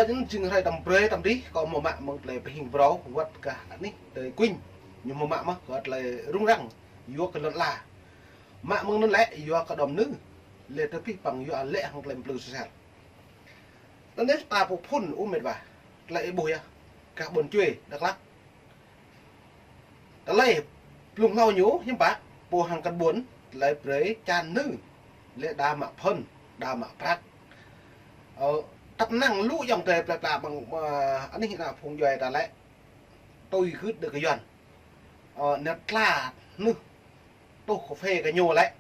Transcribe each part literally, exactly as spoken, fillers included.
Anŭn jing hrơi tăm brơi tăm dih, kâo hmâo mă mơ̆ng tơlơi pơhing brâo, wơ̆t kơ anih tơlơi kuing. Ñu hmâo mă mơ̆ kơ tơlơi rŭng răng, yua kơ lŏn ala. Mă mơ̆ng anŭn lĕ, yua kơ đom nư. Lĕ tơpih păng yua lĕ hăng tơlơi plư sơsel. Anŭn yơh ta pơphun ơ mĕt wa. Tơlơi ih ƀuh yơh. Kah ƀôn Čuê, Dak Lak. Tơlơi blung hlâo ñu hiư̆m pă, pô hăng kơnong ƀôn, tơlơi brơi čan nư. Lĕ đa mă phŭn, đa mă prăk. Ơ, tăp năng lu ayŏng adơi plơi pla ƀăng, ơ, anih ană phung djuai ta lĕ. Tui gưt đơ kơ Yuan. Ơ, nĕt tla nư. Tuh kơphê kơ ñu lĕ.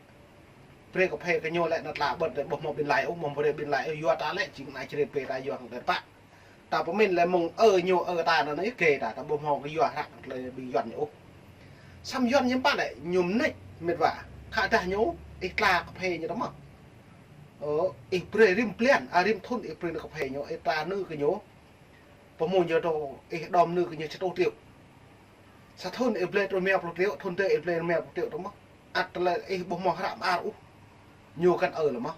Brơi kơphê kơ ñu lĕ nĕt tla ƀơ̆t đơ ƀu hmâo ƀing laĭ ôh, ƀu hmâo brơi ƀing laĭ ôh, yua ta lĕ jing ană čre pê ta yua hăng tơpă. Ta pơmĭn lĕ mơ̆ng ơ ñu ơ ta anŭn ih kê ta, ta ƀu hmâo kơ yua hră tơlơi ƀing Yuan ñu ôh. Samơ̆ Yuan ñu pă lĕ, ñu mơneč mĕt wa. Khă dah ñu, ih tla kơphê ñu tơ mơ̆. Ơ, ih brơi rĭm blan, a rĭm thŭn ih brơi nư kơphê ñu, ih tla nư kơ ñu. Pơmŭn ñu tơ, ih đom nư kơ ñu sa rơtuh triệu. Sa thŭn ih blơi tơl rơma pluh triệu, thŭn tơ ih blơi rơma pluh triệu tơ mơ̆. Ăt tơlơi ih ƀu hmâo hră mơar ôh. Ñu kăn ơ lĕ mơ̆.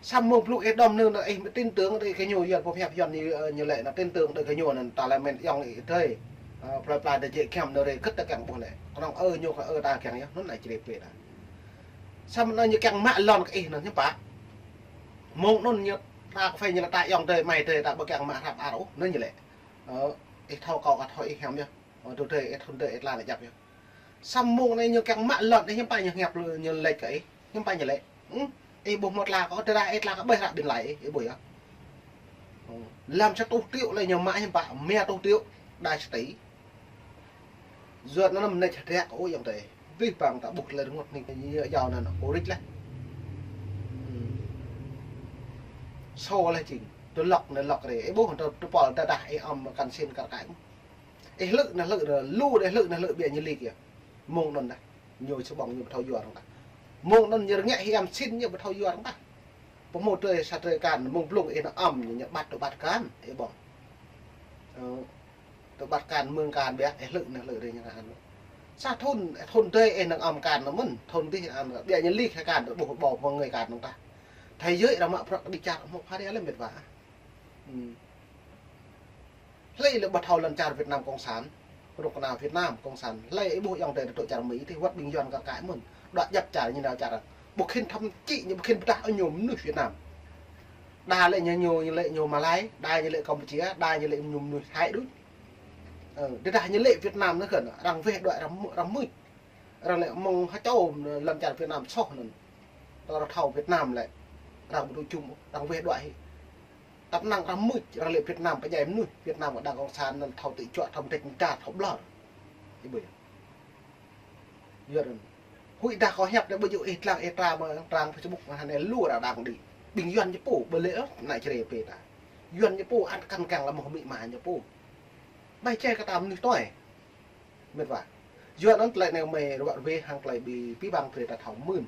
Samơ̆ mơ̆ng blung ih đom nư anŭn ih mă tin tưởng đơi kơ ñu, Yuan pơhiăp Yuan ñu, ơ, ñu lĕ anŭn tin tưởng đơi kơ ñu anŭn ta lĕ mĕn ayŏng adơi. Ơ, plơi pla đơi jĕ kiăng nơ rê kơ̆t ta kiăng ƀuh lĕ. Kơnong ơ ñu kơ ơ ta kiăng yơh, anŭn ană čre pê ta. Samơ̆ anŭn ñu kiăng mă lŏn kơ ih anŭn hiư̆m pă. Mơ̆ng anŭn ñu ta kơphê ñu lĕ ta ayŏng adơi, amai adơi ta ƀu kiăng mă hră mơar ôh, anŭn ñu lĕ. Ơ, ih thâo kâo kơ thâo ih hiam yơh. Ơ, tơdơi ih thŭn tơ ih tla nă djăp yơh. Samơ̆ mơ̆ng anai ñu kiăng mă lŏn ih hiư̆m pă ñu hiăp lu ñu lĕč kơ ih. Hiư̆m pă ñu lĕ. Hm? Ih ƀu hmâo tla kơ, tơdah ih tla kơ ƀơi hră ƀing laĭ ih, ih ƀuh yơh. Ơ, lăm sa rơtuh triệu lĕ ñu mă hiư̆m pă, rơma rơtuh triệu, đa sa tỉ. Yua anŭn mơneč hơdră kơ ôh ayŏng adơi. Tơpih păng ta ƀuh tơlơi rơngot hning ñu yua anŭn kơ rĭč leh. Hm. Sô leh jing. Tơlŏk anai lŏk rê. Ih ƀuh tơ, tơpul tơdah ih ăm kăn sin kar kaĭ. Ih hlư̆ anai hlư̆ rơ, lu đơi hlư̆ anai hlư̆ ƀiă ñu lik yơh. Mơ̆ng anŭn dah. Ñu sa ƀơ̆ng ñu ƀu thâo yua arăng dah. Mơ̆ng anŭn ñu rơngiă hiam sin ñu ƀu thâo yua arăng dah. Pơhmô tơi sa tơi kan, mơ̆ng blung ih nao ăm ñu, ñu ƀăt tơ ƀăt kan, ih ƀơ̆ng. Ơ, tơ ƀăt kan, mơ̆ng kan ƀiă, ih hlư̆ anai hlư̆ rê ñu kan. Sa thŭn, thŭn tơi ih nao ăm kan anŭn mơ̆n, thŭn dih anŭn, ƀiă ñu lik hai kan, ƀuh ƀâo mơ̆ng ngơi kan anŭn dah. Thâo yơh arăng mă prăk đĭ čar, hmâo phara lĕ mĕt wa. Hm. Hlơi lĕ ƀu thâo lŏn čar Việt Nam Cộng sản, kơnuk kơna Việt Nam Cộng sản, hlơi ih ƀuh ayŏng adơi tơ čar Mi tih wơ̆t ƀing Yuan kar kaĭ mơ̆n, đuaĭ djăp čar ñu nao čar. Ƀu khĭn thăm čĭ ñu ƀu khĭn pơdah ñu mơnuih Việt Nam. Đa lĕ ñu, ñu, ñu lĕ ñu Malai, đa ñu lĕ Campuchia, đa ñu lĕ ñu mơnuih Thái đôč. Ơ, tơdah ñu lĕ Việt Nam anŭn kơ̆n, arăng weh đuaĭ arăng mưč, arăng mưč. Arăng lĕ mơ̆ng ha čô lŏn čar Việt Nam soh anŭn. Tơ arăng thâo Việt Nam lĕ. Arăng ƀu tŭ jum, arăng weh đuaĭ hĭ. Tăp năng arăng mưč, arăng lĕ Việt Nam pơdjai mơnuih, Việt Nam kơ đảng cộng sản anŭn thâo tơčuă, thâo mơdrĕč mơta, thâo ƀlŏr. Ih ƀuh yơh. Yua anŭn. Huĭ dah kâo hiăp đơi ƀu djơ̆ ih tlang ih tra mơ̆ng trang Facebook mơ̆ng anai lu arăng đang đĭ. Ƀing Yuan ñu pô, ƀu lĕ ôh, ană čre pê ta. Yuan ñu pô, ăt kăn kiăng lăm mơ̆ng Mi mă ñu pô. Ƀai čai kơ ta mơnuih tui. Mĕt wa. Yua anŭn tơlơi anai mơi rơwă rơwe hăng tơlơi ƀing pih păng brơi ta thâo mơ̆n.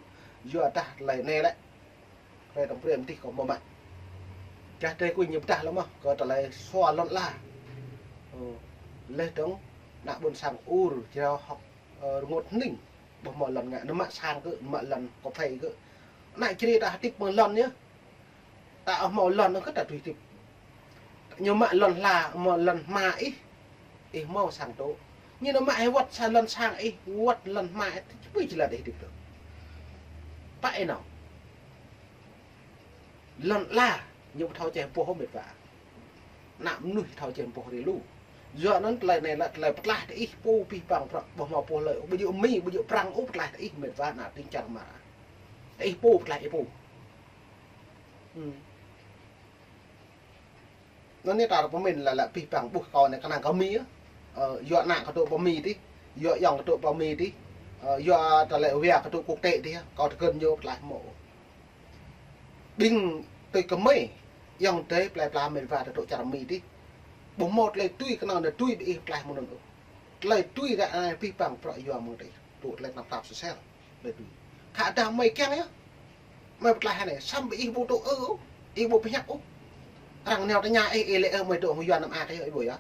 Yua dah tơlơi anai lĕ. Tơlơi tăm brơi mơ̆ng dih kâo hmâo mă. Gah tơlơi kuing ñu pơdah lĕ mơ̆, kơ tơlơi sua lŏn ala. Ơ, leh dơ̆ng, ană ƀôn sang ur, jrao hŏk, ơ, rơngot hning. Ƀu hmâo lŏn ngă, nao mă sang kơ, nao mă lŏn kơphê kơ. Ană čre ta hơdip mơ̆ng lŏn yơh. Ta ƀu hmâo lŏn ôh kơ ta tui hơdip. Ñu mă lŏn hla, mă lŏn hma ih. Ih hmâo sang tŭ. Ñu nao mă ih wơ̆t sa lŏn sang ih, wơ̆t lŏn hma ih, tơpui jơlan ih hơdip tŭ. Pă ih nao. Lŏn ala, ñu ƀu thâo čeh boh mĕt wa. Ană mơnuih thâo čeh boh rê lu. Yua anŭn tơlơi anai lĕ tơlơi pơklaih tơ ih pô pih păng prăk ƀu hmâo pô hlơi, ƀu djơ̆ Mi, ƀu djơ̆ Prăng ôh pơklaih tơ ih mĕt wa ană tring čar mơ̆. Tơ ih pô pơklaih ih pô. Hm. Anŭn anai ta pơmĭn lĕ, lĕ pih păng ƀuh kâo anai kơnang kơ Mi yơh. Ơ, yua ană kơ tŭ pơ Mi tih, yua ayŏng kơ tŭ pơ Mi tih, ơ, yua tơlơi wia kơ tŭ quốc tế tih, kâo tơkơ̆n ñu pơklaih hmâo. Ƀing tui kơ mơi, ayŏng adơi plơi pla mĕt wa tơ tŭ čar Mi tih. Ƀu hmâo tơlơi tui kơnang anai tui ƀing ih pơklaih mơ̆ng anŭn ôh. Tơlơi tui ră anai pih păng prăk yua mơ̆ng tih. Tŭ tơlơi tơnap tap sơsel. Tơlơi tui. Khă dah mơi kiăng yơh. Mơi pơklaih anai, samơ̆ ih ƀu tŭ ư, ih ƀu pơhiăp ôh. Arăng nao tơña ih, ih lĕ ơ mơi tŭ hăng Yuan anăm ăt ih ƀuh yơh.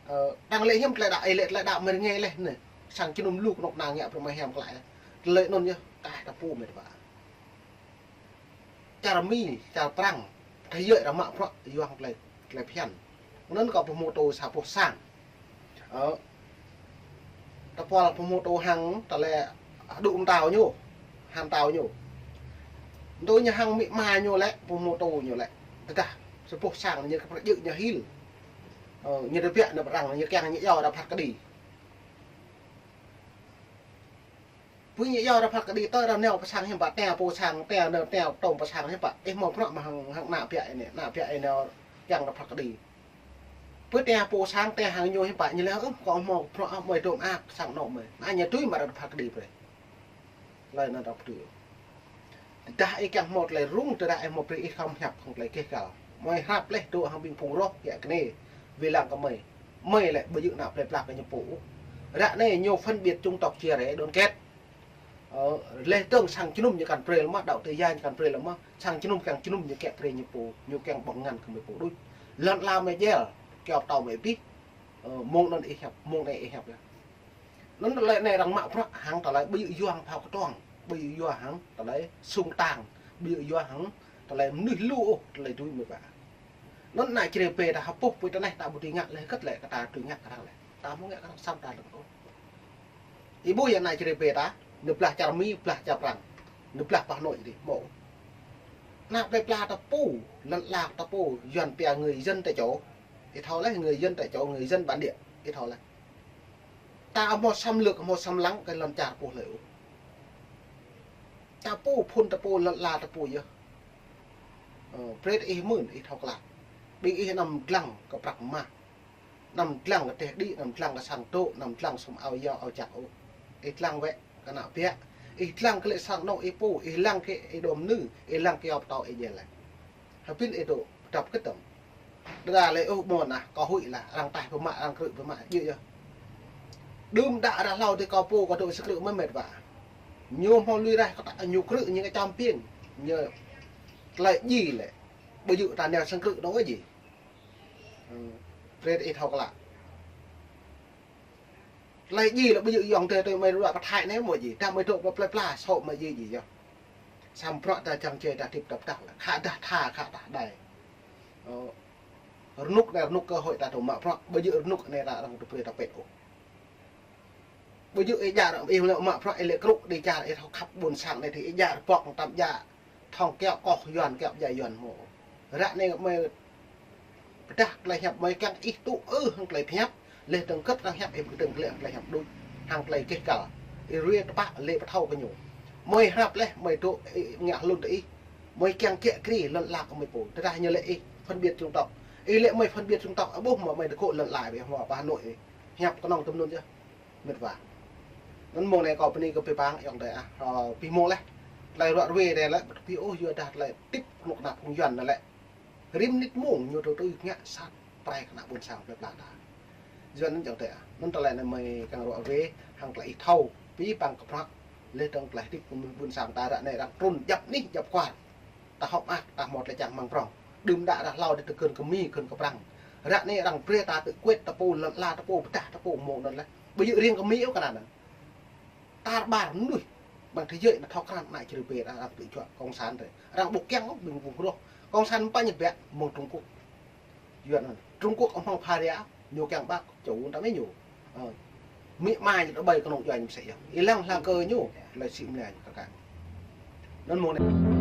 Ơ, arăng lĕ hiư̆m tơlơi đaŏ, ih lĕ tơlơi đaŏ mơi rơngai leh anai. Sang jơnum lu kơnuk kơna ngă brơi mơi hiam klă. Tơlơi anŭn yơh, kah ta pô mĕt wa. Čar Mi, čar Prăng, tơlơi yơh arăng mă prăk yua hăng tơlơi Tơlơi phiăn. Anŭn kâo pơhmutu sa boh sang. Ơ. Tơpul pơhmutu hăng tơlơi đŭ mơtao ñu, hăng mơtao ñu. Tui ñu hăng amĭ ama ñu lĕ, pơhmutu ñu lĕ. Tơdah sa boh sang ñu kơ pơjơ̆ ñu hil. Ơ, ñu tơbiă ñu pơrăng, ñu kiăng ñu iâu ra phat kơđi. Pui ñu iâu ra phat kơđi tơl ra nao pơ sang hiư̆m pă, tơl pô sang, tơl nao, tơl tŏng pơ sang hiư̆m pă. Ih hmâo bruă mă hăng, hăng ană biă anai, ană biă anai nao kiăng ra phat kơđi. Pui tơl pô sang, tơl hăng ñu hiư̆m pă, ñu laĭ, ơ, kâo hmâo bruă, ơ, mơi dŏ mơak sang anŏ mơi. Anai ñu tui mă ra phat kơđi brơi. Laĭ anŭn ră pơtui. Tơdah ih kiăng hmâo tơlơi rŭng, tơdah ih hmâo brơi ih khŏm hiăp hăng tơlơi keh kal. Mơi hrăp laih dŏ hăng ƀing phung roh kiă kơnê. Wai lăng kơ mơi. Mơi lĕ ƀu djơ̆ ană plơi pla kơ ñu pô ôh. Ră anai ñu phân biệt chủng tộc chia rẽ đoàn kết. Ơ, laih dơ̆ng sang jơnum ñu kăn brơi lơ mơ̆, đăo tơ ya ñu kăn brơi lơ mơ̆, sang jơnum kiăng jơnum ñu kiă brơi ñu pô, ñu kiăng ƀơ̆ng ngăn kơ mơi pô đôč. Lŏn ala mơi djel, kiăo pơtâo mơi abih. Ơ, mông anŭn ih hiăp, mông anai ih hiăp yơh. Anŭn tơlơi anai arăng mă bruă hăng tơlơi ƀu djơ̆ yua hăng phao kơtuang, ƀu djơ̆ yua hăng tơlơi sung tang, ƀu djơ̆ yua hăng tơlơi mơnuih lu ôh, tơlơi tui mơi pă. Anŭn ană čơrê pê ta hơpŭh pui tơneh ta ƀu dưi ngă lĕ hơget lĕ kơ ta dưi ngă kơ arăng lĕ. Ta hmâo ngă kơ arăng săm ta lăng ôh. Ih ƀuh yơh ană čơrê pê ta, nao blah čar Mi, blah čar Prăng, nao blah pơ Hà Nội dih, hmâo. Ană plơi pla ta pô, lŏn ala ta pô, Yuan pia người dân tại chỗ. Ih thâo laih người dân tại chỗ, người dân bản địa, ih thâo laih. Ta hmâo xâm lược, hmâo xâm lăng kơ lŏn čar pô hlơi ôh. Ta pô phŭn ta pô lŏn ala ta pô yơh. Ơ, brơi ih mưn, ih thâo klă. Ƀing ih anăm dlăng kơ prăk mah. Anăm dlăng kơ teh đĭ, anăm dlăng kơ sang dŏ, anăm dlăng sum ao yao ao jak ôh. Ih dlăng wơ̆t kơ ană biă. Ih dlăng kơ lĕ sang anŏ ih pô, ih lăng kơ ih đom nư, ih lăng kơ iâu pơtâo ih djel laih. Hơbĭn ih dŏ pơdăp kơtơ̆ng. Đơđa lĕ ôh ƀôn ah, kâo huĭ lah, arăng taih pơmă, arăng krư̆ pơmă, djơ̆ yơh. Đưm đă ră hlâo dih kâo pô, kâo dŏ sang krư̆ mơ̆ met wa. Ñu hmâo lui raih kơ ta, ñu krư̆ ñu kơ čăm piêng. Ñu tơlơi djai lĕ. Ƀu djơ̆ ta nao sang krư̆ dŏ djai. Ơ, brơi ih thâo klă. Tơlơi djai lĕ ƀu djơ̆ yŏng tơ tơ mơi ruă pơ Thái anai mơ̆ djai. Tơdah mơi dŏ pơ plơi pla, sŏ mơi djai djai yơh. Samơ̆ bruă ta čang čê ta tĭp ta pơdah lĕ. Khă dah tha, khă dah đai. Ơ, rơnŭk anai rơnŭk cơ hội ta dŏ mă bruă. Ƀu djơ̆ rơnŭk anai ta arăng dŏ brơi ta pĕt ôh. Ƀu djơ̆ ih djă, ih lĕ mă bruă, ih lĕ krư̆ đĭ čar, ih thâo khăp ƀôn sang anai dih, ih djă rơbŏk tăm djă. Thŏng kiăo koh Yuan, kiăo djai Yuan hmâo. Ră anai mơi pơdah tơlơi hiăp mơi kiăng ih tŭ ư hăng tơlơi pơhiăp, laih dơ̆ng kơ̆t arăng hiăp ih ƀu dơ̆ng glaĭ tơlơi hiăp đôč, hăng tơlơi keh kal. Ih ruai tơpă lĕ pơthâo kơ ñu. Mơi hrăp laih, mơi dŏ, ih ngă hlŭn tơ ih. Mơi kiăng kiă kriê lŏn ala kơ mơi pô. Tơdah ñu lĕ ih phân biệt chủng tộc. Ih lĕ mơi phân biệt chủng tộc, ơ ƀuh mơi, mơi dŏ kơ lŏn ala ƀiă hmâo pơ Hà Nội ih. Hiăp kơnơ̆ng tơm anŭn yơh. Met wa. Anŭn mông anai kâo bơni kơ ƀing ƀăng ayŏng adơi ah, ơ, ƀing mơ̆ laih. Tơlơi ruă ruai anai lĕ, ƀu ƀu ôh yua dah tơlơi tĭp kơnuk kơna phung Yuan anai lĕ. Rĭm mơnit mông ñu tui tui ngă sat prai kơ ană ƀôn sang plơi pla ta. Yuan anŭn ayŏng adơi ah. Anŭn tơlơi anai mơi kiăng ruă ruai, hăng tơlơi ih thâo, ƀing ƀăng kơ prăk, laih dơ̆ng tơlơi tĭp kơ ƀôn sang ta ră anai arăng trŭn djăp anih djăp kual. Ta hŏk mơak, ta hmâo tơlơi čang rơmang prŏng. Đưm đă ră hlâo dih ta gơ̆n kơ Mi, gơ̆n kơ Prăng. Ră anai arăng brơi ta tự quyết ta pô, lŏn ala ta pô, pơdah ta pô mơ̆ anŭn laih. Ƀu djơ̆ riêng kơ Mi ôh kơ anŭn. Tar ƀar mơnuih ƀăng thế giới anai thâo krăn ană čơrê pê ta arăng tự chọn cộng sản tơ. Arăng ƀu kiăng ôh ƀing phung roh. Cộng sản pă ñu biă mơ̆ng Trung Quốc. Yuan anŭn. Trung Quốc ôh hmâo pha ria, ñu kiăng ƀă čô ta mơi ñu. Ơ. Mi mai ñu ta ƀai kơnơ̆ng Yuan ñu pơsĕ yơh. Ih lăng hla kơ ñu, tơlơi sĭ mơ̆ ñu kơ kang. Anŭn mơ̆ anai.